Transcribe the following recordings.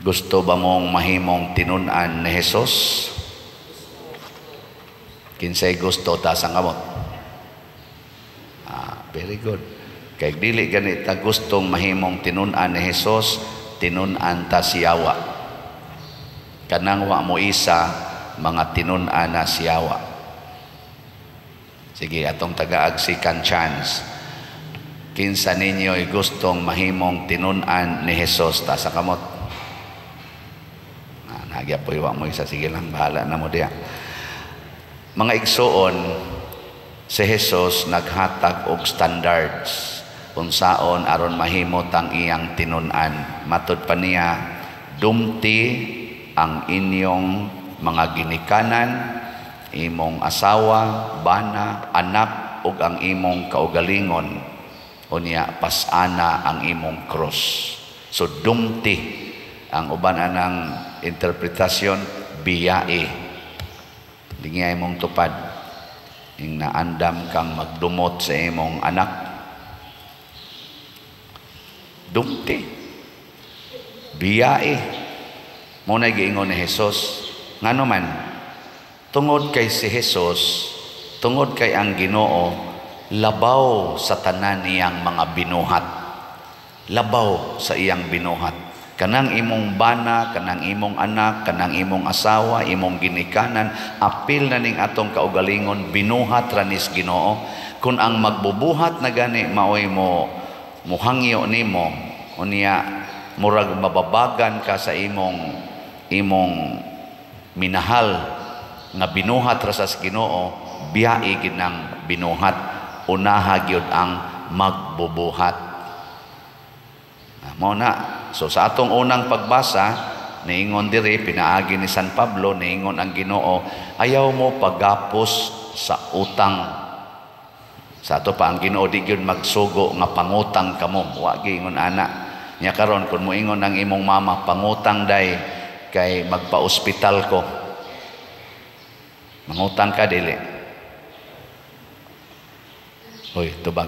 Gusto ba mong mahimong tinun-an ni Jesus? Kinsay gusto, taas ang kamot. Ah, very good. Kay dili gani ta gustong mahimong tinun-an ni Jesus, tinun-an ta siyawa. Kanang wa mo isa, mga tinun-an na siyawa. Sige, atong tagaag second chance. Kinsa ninyo'y gustong mahimong tinun-an ni Jesus, taas ang kamot. Ah, nagya po iwa mo isa. Sige lang, bahala na mo diya. Mga igsuon, si Jesus naghatag og standards unsaon aron mahimo tang iyang tinun-an. Matud pa niya, "Dumti ang inyong mga ginikanan, imong asawa, bana, anak ug ang imong kaugalingon. Unya pasana ang imong cross." So dumti, ang uban anang interpretasyon, biyae. Lingay mong tupad. Ing naandam kang magdumot sa imong anak. Dumti. Biyae. Mao na giingon ni Jesus. Ngano man, tungod kay si Jesus, tungod kay ang Ginoo, labaw sa tanan niyang mga binuhat. Labaw sa iyang binuhat. Kanang imong bana, kanang imong anak, kanang imong asawa, imong ginikanan, apil na ning atong kaugalingon, binuhat ra nis Ginoo. Kung ang magbubuhat na gani maoy mo muhangyo nimo, unya murag mababagan ka sa imong minahal nga binuhat ra sa Ginoo, biyae gid nang binuhat. Unaha gyud ang magbubuhat. Ah, mao na. So sa atong unang pagbasa, niingon diri pinaagi ni San Pablo, niingon ang Ginoo, "Ayaw mo paggapos sa utang." Sa ato pa ang Ginoo di gyud magsugo nga pangutang kamo. Wa giingon ana. Nya karon kun moingon ang imong mama, "Pangutang day kay magpa-ospital ko." Mangutang ka, dili? Hoy, tubag.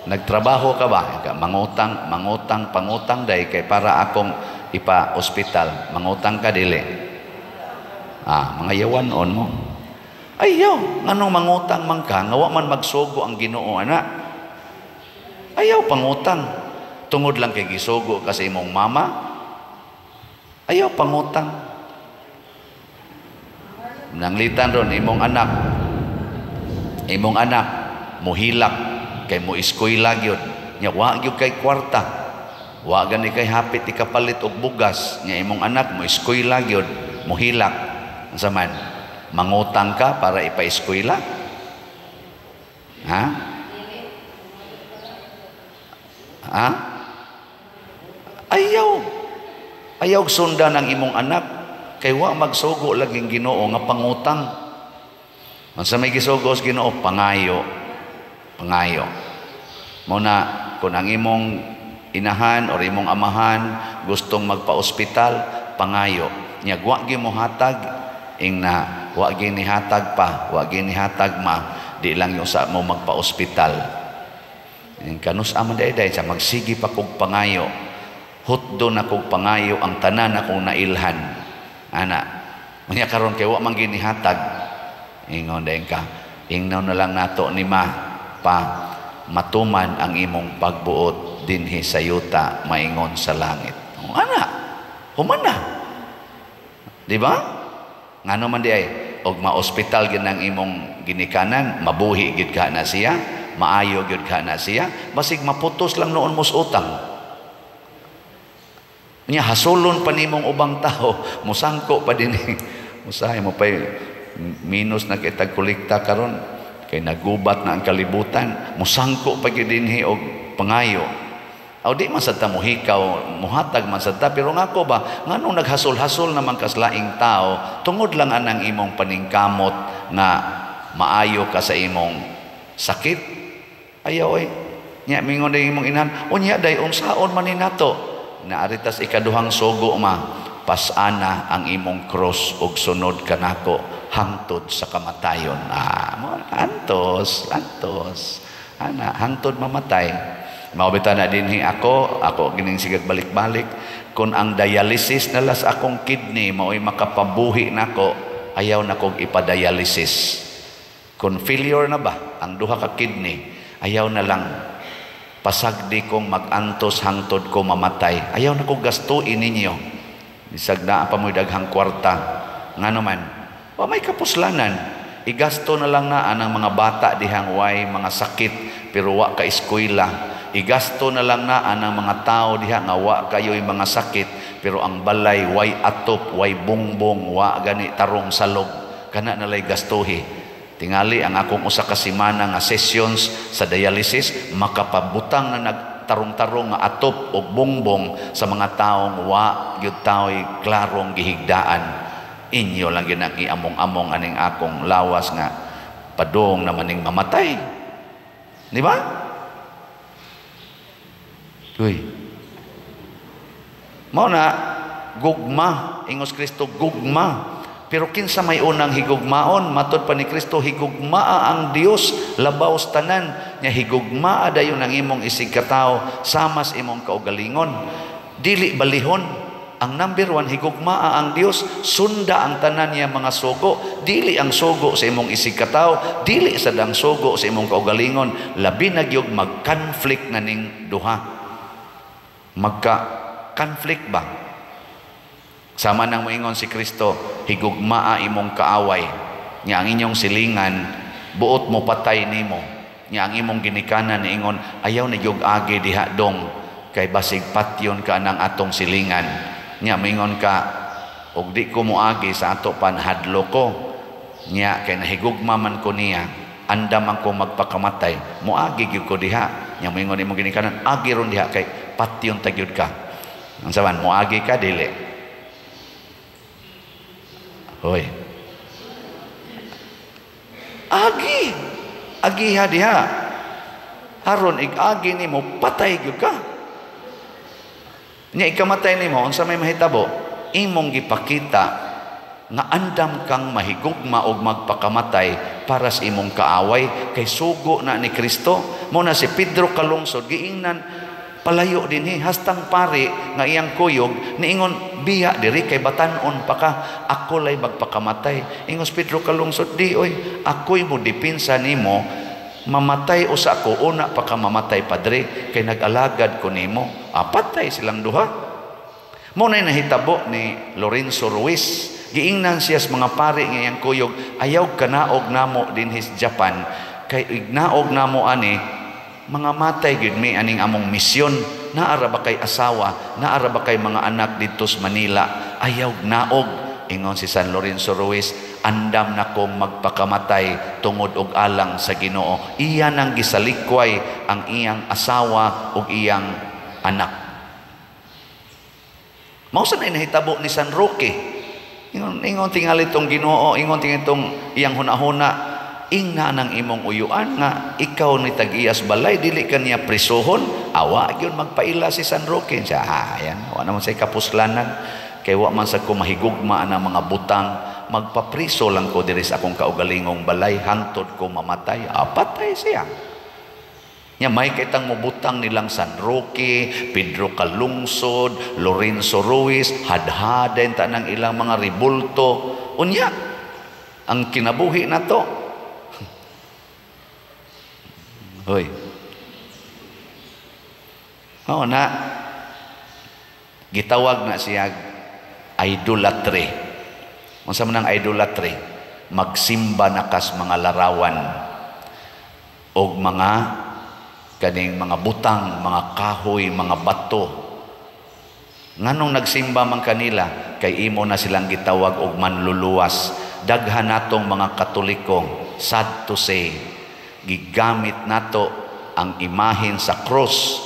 Nagtrabaho ka ba? Mangutang, mangutang, pangutang day kay para akong ipa-ospital. Mangutang ka, dili? Ah, mga yawan on mo. Ayaw, nganong mangutang man ka, nga wa man magsugo ang Ginoo ana. Ayaw pangutang. Tungod lang kay gisugo ka sa imong mama. Ayaw pangutang. Nanglitan ron imong anak. Imong anak muhilak kay mo eskwela gyud. Nya wa gyud kay kwarta. Wa gani kay hapit ikapalit og bugas. Nya imong anak mo eskwela gyud, muhilak. Unsa man? Mangutang ka para ipa-eskwela? Ha? Ha? Ayaw. Ayaw sundan ang imong anak kay wa magsugo laging Ginoo nga pangutang. Unsa may gisugo sa Ginoo? Pangayo. Pangayo. Mao na kung ang imong inahan or imong amahan gustong magpa-ospital, pangayo. Nya wa gyud mo hatag, ing na wa gyud ni hatag pa, wa gyud ni hatag ma, di lang yung sa mo magpa-ospital. Ing kanus man day day sa magsige pa kog pangayo. Hutdo na kog pangayo ang tanan akong nailhan. Ana. Unya karon kay wa man ginihatag. Ingon dayon ka. Ingnaw na lang nato ni ma pa, "Matuman ang imong pagbuot dinhi sa yuta maingon sa langit." O, ana. Human na. Di ba? Ngano man di ay og ma-ospital gid ang imong ginikanan, mabuhi gid ka na siya, maayo gid ka na siya, basig maputos lang noon mos utang. Nya hasulon pa nimong ubang tao, musangko pa din. Usahay mo pa minus na kay tagkolekta karon kay nagubat na ang kalibutan, musangko pa gyud dinhi og pangayo. Aw di man sad ta mohikaw, muhatag man sad ta, pero ngako ba nganong naghasol-hasol naman kas laing tao tungod lang anang imong paningkamot nga maayo ka sa imong sakit? Ayaw oy. Nya mingon day imong inahan, "Unya day unsaon man ni nato?" Naaritas ikaduhang sugo ma, "Pasana ang imong cross ug sunod kanako hangtod sa kamatayon." Ah, mo antos, antos. Ana, hangtod mamatay. Mao bitaw na dinhi ako, ako gining sigag balik-balik, kung ang dialysis na sa akong kidney mao'y makapabuhi nako, ayaw na kog ipadialysis. Kung failure na ba ang duha ka kidney, ayaw na lang, pasagdi kong mag-antos hangtod ko mamatay. Ayaw na kog gastuin ninyo. Bisag naa pa mo'y daghang kwarta. Ngano man, wa may kapuslanan. Igasto na lang na ang mga bata dihang way mga sakit pero wa ka eskwela. Igasto na lang na ang mga tao diha nga wa kayo'y mga sakit pero ang balay way atop, way bongbong, wa gani tarong salog. Kana nalay gastuhi. Tingali ang akong usa ka semana nga sessions sa dialysis makapabutang na nagtarong-tarong nga atop og bongbong sa mga taong wa gyud tao'y klarong gihigdaan. Inyo lang gyud ang iamong-among aning akong lawas nga padung naman ning mamatay. Di ba? Uy. Mao na gugma, ingos Kristo gugma. Pero kinsa may unang higugmaon, matod pa ni Kristo, higugmaa ang Dios labaw sa tanan. Nya higugmaa dayon ang imong isig katawo sama sa imong kaugalingon. Dili balihon. Ang number 1, higugmaa ang Dios, sunda ang tanan niya mga sugo. Dili ang sugo sa imong isig katawo, dili sad ang sugo sa imong kaugalingon. Labi na gyud mag-conflict na ning duha. Magka-conflict ba? Sama nang moingon si Kristo, higugmaa imong kaaway. Nya ang inyong silingan, buot mo patay nimo. Nya ang imong ginikanan niingon, ayaw na gyud agi diha dong, kay basig patyon ka nang atong silingan. Nya moingon ka, og di ko moagi sa ato panhadlo ko. Nya kay nahigugma man ko niya, andam man ko magpakamatay, moagi gyud ko diha. Nya moingon imong ginikanan, agi ron diha kay patyon ta gyud ka. Ang saban, moagi ka dili. Hoy. Agi. Agiha diha. Aron ig-agi nimo patay gyud ka. Nya ikamatay nimo unsa may mahitabo? Imong gipakita nga andam kang mahigugma og magpakamatay para sa imong kaaway kay sugo na ni Kristo. Mo na si Pedro Kalungsod giingnan palayo dinhi hastang pari nga iyang kuyog niingon biya diri kay batan-on pa ka, ako lay magpakamatay. Ingos Pedro Kalungsod, di oy, ako'y mo depensa nimo, mamatay usa ko una pa ka mamatay padre kay nag-alagad ko nimo. Patay silang duha. Mo nay nahitabo ni Lorenzo Ruiz. Giingnan siya sa mga pari nga iyang kuyog, ayaw kanaog namo dinhi sa Japan kay ignaog namo ani mga matay gyud mi aning among misyon. Naara ba kay asawa, naara ba kay mga anak didto sa Manila, ayaw naog. Ingon si San Lorenzo Ruiz, andam na kong magpakamatay tungod og alang sa Ginoo. Iya nang gisalikway ang iyang asawa ug iyang anak. Mao sa nahitabo ni San Roque. Ingon tingali tong Ginoo, ingon tingali tong iyang hunahuna, ingna nang imong uyuan nga ikaw ni tag-iyas balay, dili ka niya prisuhon. Awa gyud magpaila si San Roque. Siya, ayan, wa naman say kapuslanan kay wa man sa ko mahigugma ang mga butang, magpapriso lang ko diri sa akong kaugalingong balay hangtod ko mamatay. Patay siya. Nya may kitang mobutang nilang San Roque, Pedro Calungsod, Lorenzo Ruiz, hadhaden ta ng ilang mga ribulto. Unya ang kinabuhi nato. Hoy. Oo na. Gitawag na siya idolatry. Unsa man ang idolatry? Magsimba na kas mga larawan og mga kaning mga butang, mga kahoy, mga bato. Nganong nagsimba man kanila? Kay imo na silang gitawag og manluluwas. Daghan natong mga Katoliko, sad to say, gigamit nato ang imahen sa cross,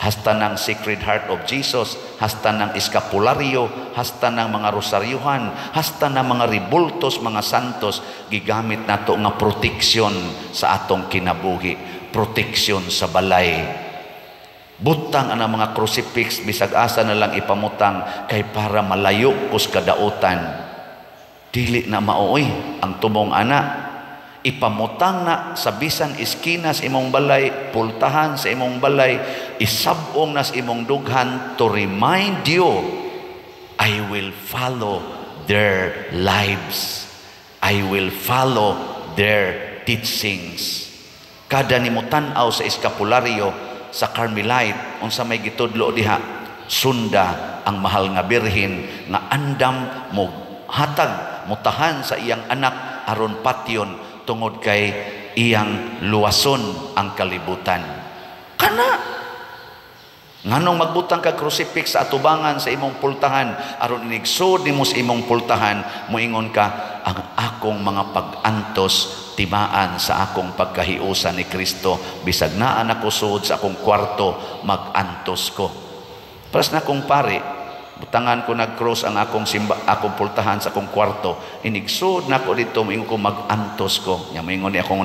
hasta ng Sacred Heart of Jesus, hasta ng eskapularyo, hasta ng mga rosaryuhan, hasta ng mga ribultos, mga santos, gigamit nato nga proteksyon sa atong kinabuhi, proteksyon sa balay. Butang ang mga crucifix, bisag asa na lang ipamutang, kay para malayo kus kadautan. Dili na maoy ang tumong ana. Ipamutang na sa bisan iskina sa imong balay, pultahan sa imong balay, isabong na sa imong dughan to remind you, "I will follow their lives. I will follow their teachings." Kada nimo tan-aw sa eskapularyo sa Carmelite, unsa may gitudlo diha? Sunda ang mahal nga birhen nga andam mo hatag, mutahan sa iyang anak aron patyon tungod kay iyang luwason ang kalibutan. Kana nganong magbutang ka crucifix sa atubangan sa imong pultahan aron inigsud nimo sa imong pultahan, moingon ka, "Ang akong mga pag-antos timaan sa akong pagkahiusa ni Kristo, bisag naa nako suod sa akong kwarto, mag-antos ko." Paras na akong pare, butangan ko nag-cross ang akong simba, akong pultahan sa akong kwarto. Inigsud nako dito, moingon ko, "Mag-antos ko." Nya moingon ni akong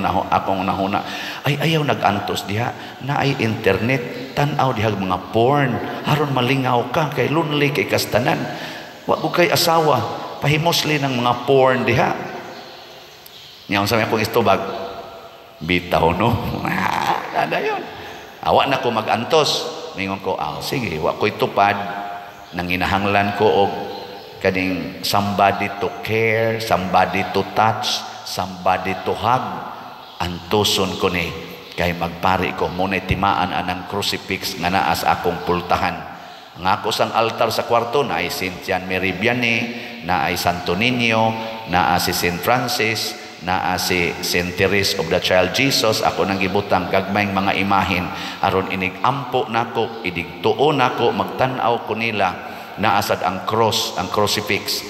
nahuna, "Ay, ayaw nag-antos diha, naay internet, tan-aw diha mga porn aron malingaw ka kay lonely kay kastanan. Wa ko kay asawa, pahimusli ng mga porn diha." Nya unsa may akong istubag? "Bitaw no." Ah, dayon. Awa na ko mag-antos. Mingon ko, "Ah, sige, wa ko'y tupad, nanginahanglan ko og kaning somebody to care, somebody to touch, somebody to hug. Antuson ko ni kay magpari ko muna, timaan anang crucifix nga naa sa akong pultahan." Ang ako sang altar sa kwarto na ay Saint John Mary Vianney, na ay Santo Niño, naa si Saint Francis, naa si Saint Therese of the Child Jesus. Ako nang gibutang gagmayng mga imahin aron inig ampo nako, inig tuo nako, magtan-aw ko nila, naasad ang cross, ang crucifix,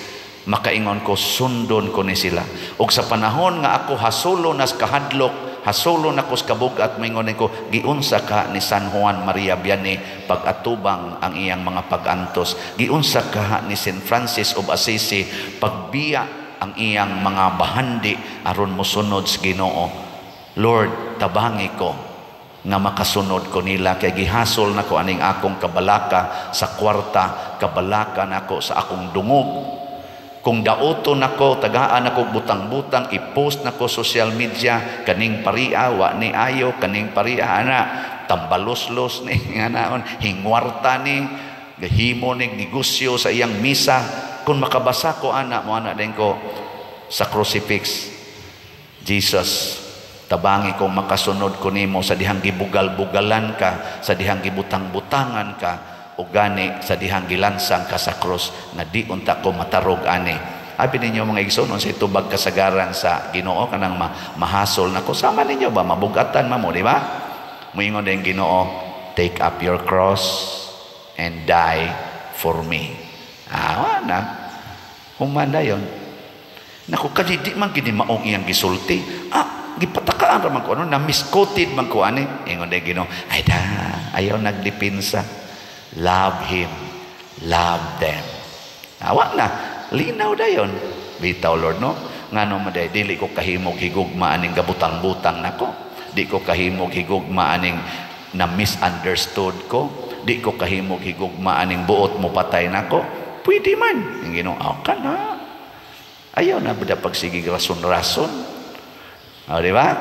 makaingon ko, "Sundon ko ni sila." Ug sa panahon nga ako hasulo nas kahadlok, hasulo na ko sa kabugat, moingon ko, "Giunsa ka ni San Juan Maria Vianney pag-atubang ang iyang mga pag-antos? Giunsa ka ni Saint Francis of Assisi pagbiya ang iyang mga bahandi aron mosunod sa Ginoo? Lord, tabangi ko nga makasunod ko nila kay gihasol nako aning akong kabalaka sa kwarta, kabalaka nako sa akong dungog. Kung dauto nako, tagaan nako butang-butang, i-post nako social media, kaning paria wa ni ayo, kaning paria ana tambaloslos ni nga naon hingwarta ni gahimo ni negosyo sa iyang misa. Kung makabasa ko ana mo, ana din ko sa crucifix, Jesus, tabangi kong makasunod ko nimo sa dihang gibugal-bugalan ka, sa dihang gibutang-butangan ka, o gani sa dihang gilansang ka sa cross, nga di unta ko matarog ani." Abi ninyo, mga igsoon, sa tubag kasagaran sa Ginoo kanang mahasol nako sama ninyo ba, mabugatan mamo, di ba? Moingon din Ginoo, "Take up your cross and die for me." Ah, na human dayon nako kadi di man gini maong iyang gisulti. Ah, gipatakaan ra man ko, ano na misquoted man ko ani. Ingon din Ginoo, "Ay da, ayaw nagdepensa. Love him, love them." Awa na, linaw dayon. Bitaw, Lord, no? Ngano man day dili ko kahimog higugma aning gabutang-butang nako? Di ko kahimog higugma aning na misunderstood ko? Di ko kahimog higugma aning buot mo patay nako? Pwede man. Ang Ginoo, ah, kana. Ayaw na ba pagsigig rason-rason? O, di ba?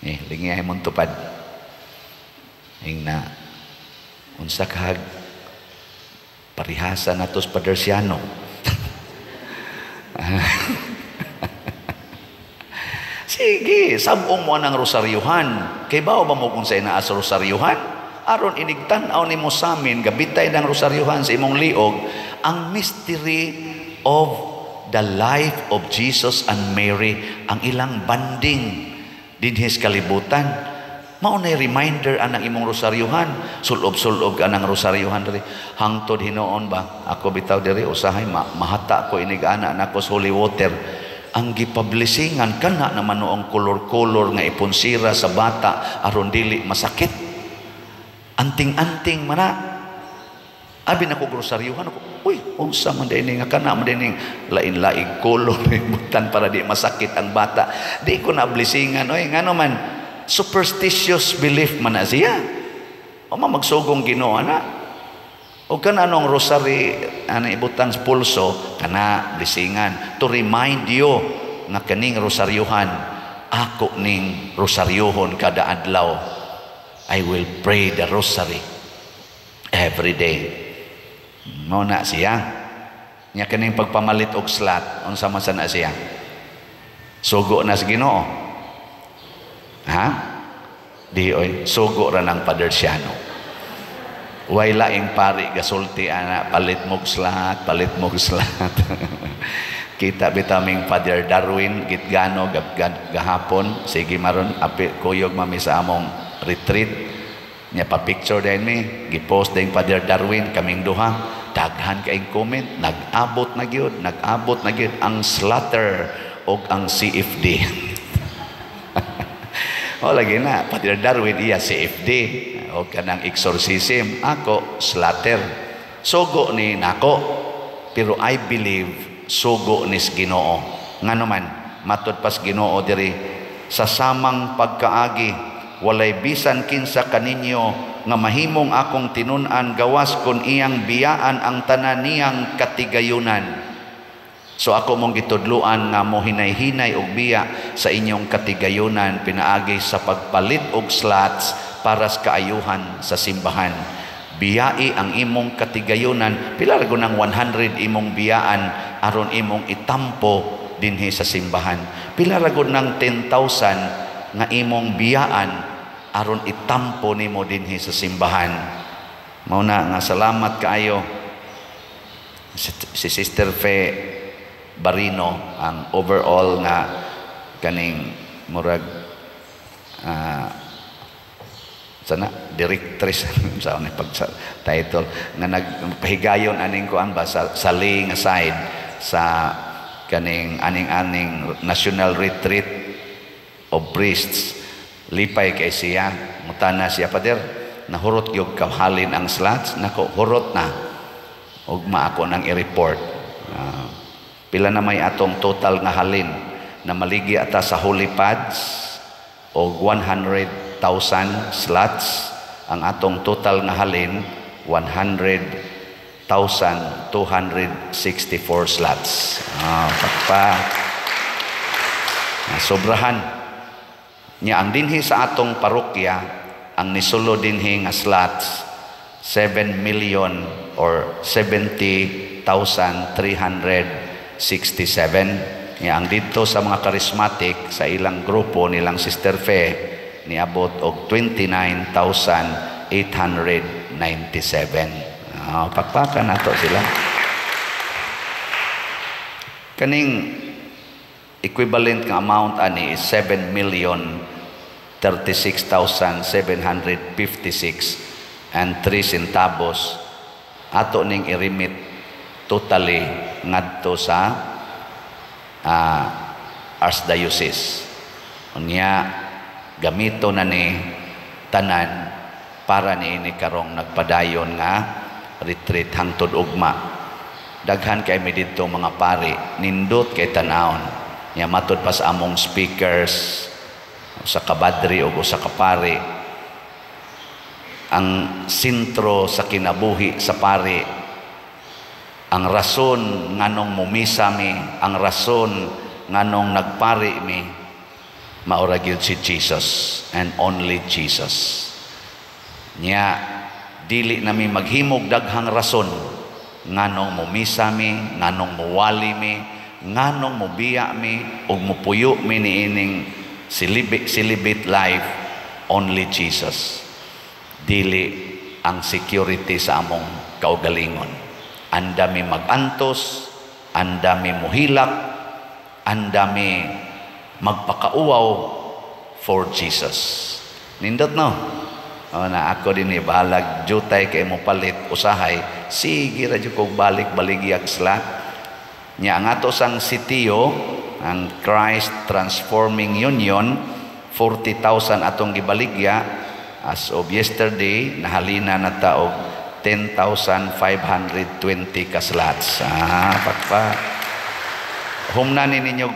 Eh, lingyahay mong tupad. Ing na, unsa kahag parihasa nato sa Padersiano. Sige, sabong mo ang rosaryuhan. Kay bao ba mo kung sa naa sa rosaryuhan? Aron inigtan-aw nimo sa amin, gabitay ng rosaryuhan sa imong liog, ang mystery of the life of Jesus and Mary, ang ilang banding dinhi sa kalibutan. Mao nay reminder anang imong rosaryuhan. Sulob-sulob ka anang rosaryuhan diri. Hangtod hinuon ba? Ako bitaw diri usahay mahata ko inig ana nako sa holy water. Ang gipablessingan kana naman noong kolor-kolor nga iponsira sa bata aron dili masakit. Anting-anting mana. Abi na ko grosaryuhan ako. Uy, unsa man din nga kana man din lain-laing kolor butan para di masakit ang bata. Di ko na blessingan oy, ngano man superstitious belief man na siya. O ma magsugong Ginoo ana. O kana anong rosary ana ibutang sa pulso kana blessingan to remind you nga kaning rosaryuhan, ako ning rosaryuhon kada adlaw. I will pray the rosary every day. Mao na siya. Nya kaning pagpamalit og slot, unsa man sa na siya? Sugo na sa Ginoo. Ha? Di oy, sugo ra ng Father Siano. Way laing pari gasulti ana, "Palit mog slot, palit mog slot." Kita bitaming Father Darwin Gitgano gahapon, sige maron api kuyog mami sa among retreat nya, pa picture din mi, gipost din Father Darwin kaming duha. Daghan kaing comment, nag-abot na gyud, nag-abot na gyud ang slatter og ang CFD. O lagi na Father Darwin iya CFD o kanang exorcism, ako slatter. Sugo ni nako, pero I believe sugo ni Ginoo. Ngano man, matud pas Ginoo diri sa samang pagkaagi, "Walay bisan kinsa kaninyo nga mahimong akong tinun-an gawas kon iyang biyaan ang tanan niyang katigayunan." So ako mong gitudluan nga mo hinay-hinay og biya sa inyong katigayunan pinaagi sa pagpalit og slots para sa kaayuhan sa simbahan. Biyai ang imong katigayunan. Pila ra ng 100 imong biyaan aron imong itampo dinhi sa simbahan? Pila ra ng 10,000 nga imong biyaan aron itampo nimo dinhi sa simbahan? Mao na nga salamat kaayo si Sister Fe Barino, ang overall nga kaning murag sana directress sa ni pag sa title nga nagpahigayon aning kuan ba sa laying aside sa kaning aning-aning National Retreat of Priests. Lipay kay siya, mutana siya, "Pader, nahurot gyud kahalin ang slots nako." Hurot na. Ugma ako nang i-report. Pila na may atong total nga halin na maligi ata sa holy pads og 100,000 slots. Ang atong total nga halin, 100,264 slots. Pakpa. Sobrahan. Nya ang dinhi sa atong parokya, ang nisulo dinhi nga slots, 7 million or 70,367. Nya ang didto sa mga charismatic, sa ilang grupo nilang Sister Fe, niabot og 29,897. Pakpakan nato sila. Kaning equivalent nga amount ani is 7 million 36,756 and 3 centavos. Ato ning i-remit totally ngadto sa Archdiocese. Unya gamito na ni tanan para niini karong nagpadayon nga retreat hangtod ugma. Daghan kay mi didto mga pari, nindot kay tan-awon. Nya matud pa sa among speakers, sa kabadri o sa kapari, ang sentro sa kinabuhi sa pari, ang rason nganong mumisa mi, ang rason nganong nagpari mi, maura gyud si Jesus and only Jesus. Nya dili nami maghimog daghang rason nganong mumisa mi, nganong muwali mi, nganong mubiya mi ug mupuyo mi niining celibate life. Only Jesus, dili ang security sa among kaugalingon. Andami magantos, andami muhilak, andami magpakauwaw for Jesus. Nindot, no? O na ako din eh, bahalag jutay kay mo palit usahay, sige ra jud kog balik baligyag slot. Nya ang ato sang sitio, ang Christ Transforming Union, 40,000 atong gibaligya. As of yesterday, nahalina na ta og 10,520 ka slots. Pakpa. Humna ni ninyo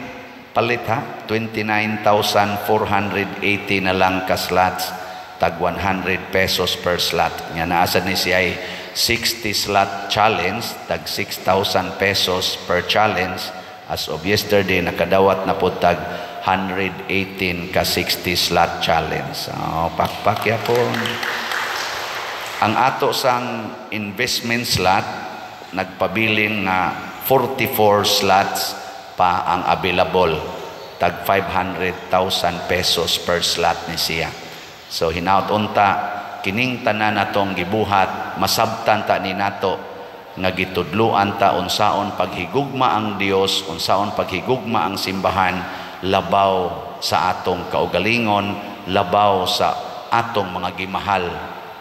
palit ha, 29,480 na lang ka slots, tag 100 pesos per slot. Nga naasa ni siya ay 60 slot challenge, tag 6,000 pesos per challenge. As of yesterday, nakadawat na pud tag 118 ka 60 slot challenge. Oh, pakpak yapon. Ang ato sang investment slot, nagpabilin nga 44 slots pa ang available, tag 500,000 pesos per slot ni siya. So hinaut unta kining tanan natong gibuhat, masabtan ta ni nato nga gitudluan ta unsaon paghigugma ang Dios, unsaon paghigugma ang simbahan labaw sa atong kaugalingon, labaw sa atong mga gimahal.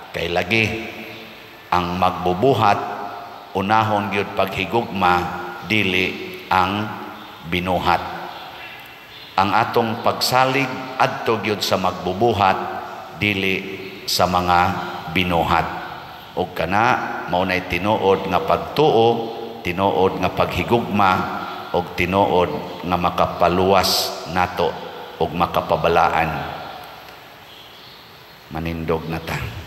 Kay lagi ang magbubuhat, unahon gyud paghigugma, dili ang binuhat. Ang atong pagsalig adto gyud sa magbubuhat, dili sa mga binuhat. Ug kana mao nay tinuod nga pagtuo, tinuod nga paghigugma, ug tinuod nga makapaluwas nato ug makapabalaan. Manindog na ta.